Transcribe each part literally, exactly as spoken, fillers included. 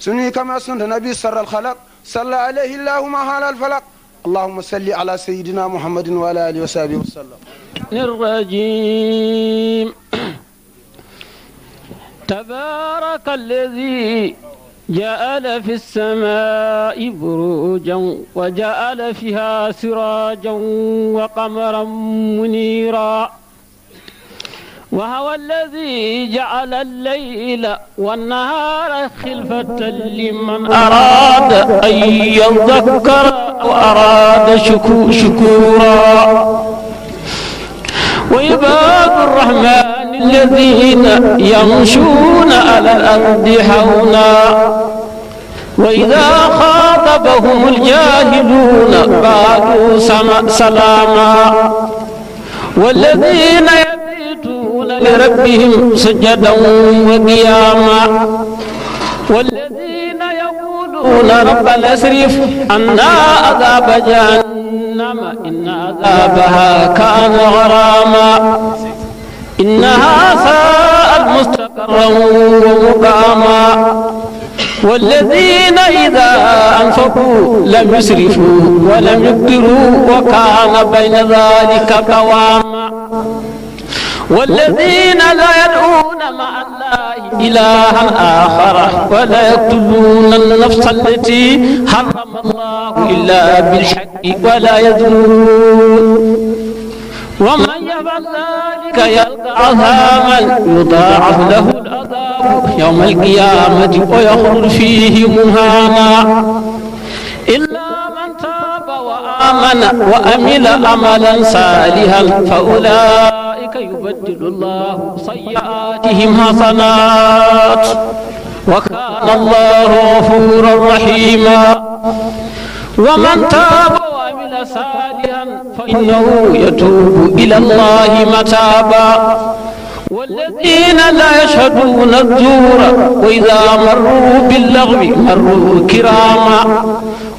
سني كما سنت نبي سر الخلق، صلى عليه الله ما حال الفلق. اللهم صل على سيدنا محمد وعلى آله وصحبه وسلم. الرجيم. تبارك الذي جعل في السماء بروجا وجعل فيها سراجا وقمرا منيرا. وهو الذي جعل الليل والنهار خلفة لمن أراد أن يذكر أو أراد شكو-، شكورا. وعباد الرحمن الذين يمشون على الأرض هونا وإذا خاطبهم الجاهلون قالوا سم-، سلاما. والذين يبيتون لربهم سجدا وقياما. والذين يقولون ربنا اصرف عنا عذاب جهنم إن عذابها كان غراما. إنها ساءت مستقرا ومقاما. والذين إذا أنفقوا لم يسرفوا ولم يقتروا وكان بين ذلك قواما. والذين لا يدعون مع الله إلها آخر ولا يقتلون النفس التي حرم الله إلا بالحق ولا يزنون. ومن يفعل ذلك يلق أثاما يضاعف له العذاب يوم القيامة ويخلد فيه مهانا. إلا من تاب وآمن وعمل عملا صالحا فأولئك يبدل الله سيئاتهم حسنات وكان الله غفورا رحيما. ومن تاب وعمل صالحا فإنه يتوب إلى الله متابا. والذين لا يشهدون الزور وإذا مروا باللغو مروا كراما.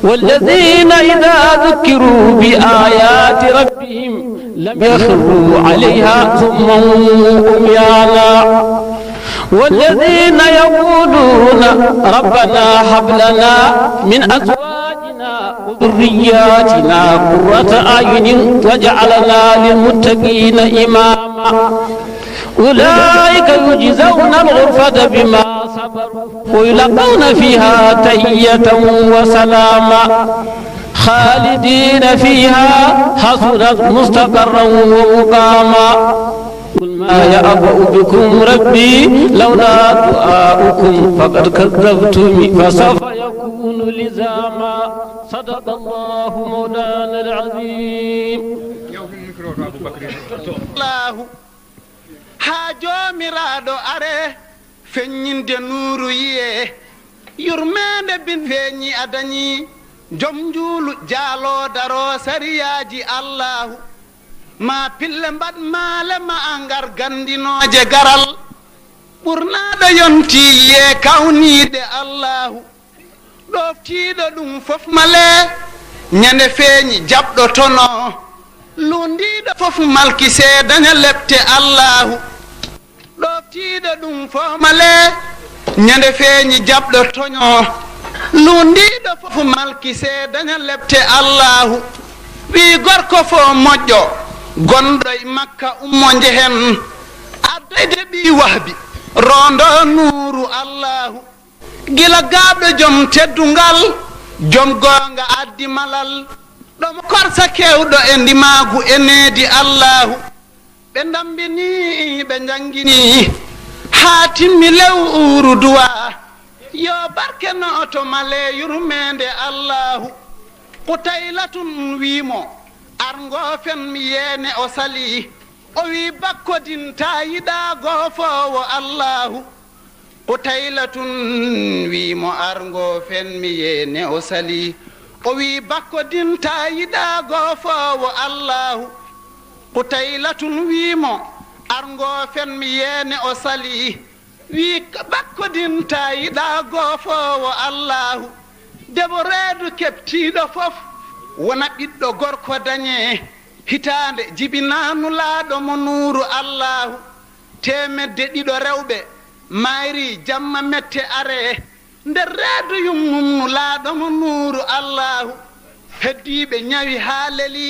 والذين إذا ذكروا بآيات ربهم لم يخروا عليها صما عميانا. والذين يقولون ربنا هب لنا من أزواجنا وذرياتنا قرة أعين واجعلنا للمتقين إماما. أولئك يجزون الغرفة بما صبروا ويلقون فيها تحية وسلاما. خالدين فيها حسنت مستقرا ومقاما. قل ما يعبأ بكم ربي لولا دعاؤكم فقد كذبتم فسوف يكون لزاما. صدق الله مولانا العظيم. Allahu, haa Joomiraaɗo are, feññinde nuuru yiye, yurmeende bin feeñi a dañi, jom njuulu jaaloo daroo sariyaaji Allahu, ma pille mbaɗ maale ma a ngar gandinooje garal, ɓurnaaɗo yonti yiye kawniiɗe Allahu. Ɗoftiiɗo ɗum fof male, ñande feeñi jaɓɗo tono. Lundiiɗo fof malki seedaña lepte Allahu. Ɗoftiiɗo ɗum fof male, ñande feeñi jaɓɗo toño. Lundiiɗo fof malki seedaña lepte Allahu. Ɓii gorko fof moƴƴo, gonɗo e Makka ummo njehen. Addoyde ɓii Wahbi, rondo nuuru Allahu. Gila gaaɗo jom teddungal, jom goonga addi malal, ɗo mo korsa keewɗo e ndimaagu e needi Allaahu. Ɓe ndammbini, ɓe njanngini, haa timmi lewru duwa. Yo barke nooto male yurmeende Allaahu. Qutaylatun wii mo, ar ngoofen mi yeene o sali. O wii, bakkodin taa yiɗaa goofoowo Allaahu. Qutaylatun wii mo, ar ngoofen mi yeene o sali. O wii, bakkodin taa yiɗaa goofoowo Allaahu. Qutaylatun wii mo, ar ngoofen mi yeene o sali. Wii, bakkodin taa yiɗaa goofoowo Allaahu. Debo reedu keɓtiiɗo fof wona ɓiɗɗo gorko dañe. Hitaande jibinaa Nulaaɗo mo nuuru Allaahu. Teemedde ɗiɗo rewɓe mayri jamma mette are. Nder reedu yummum nulaaɗo mo nuuru Allaahu, heddiiɓe ñawi haa leli,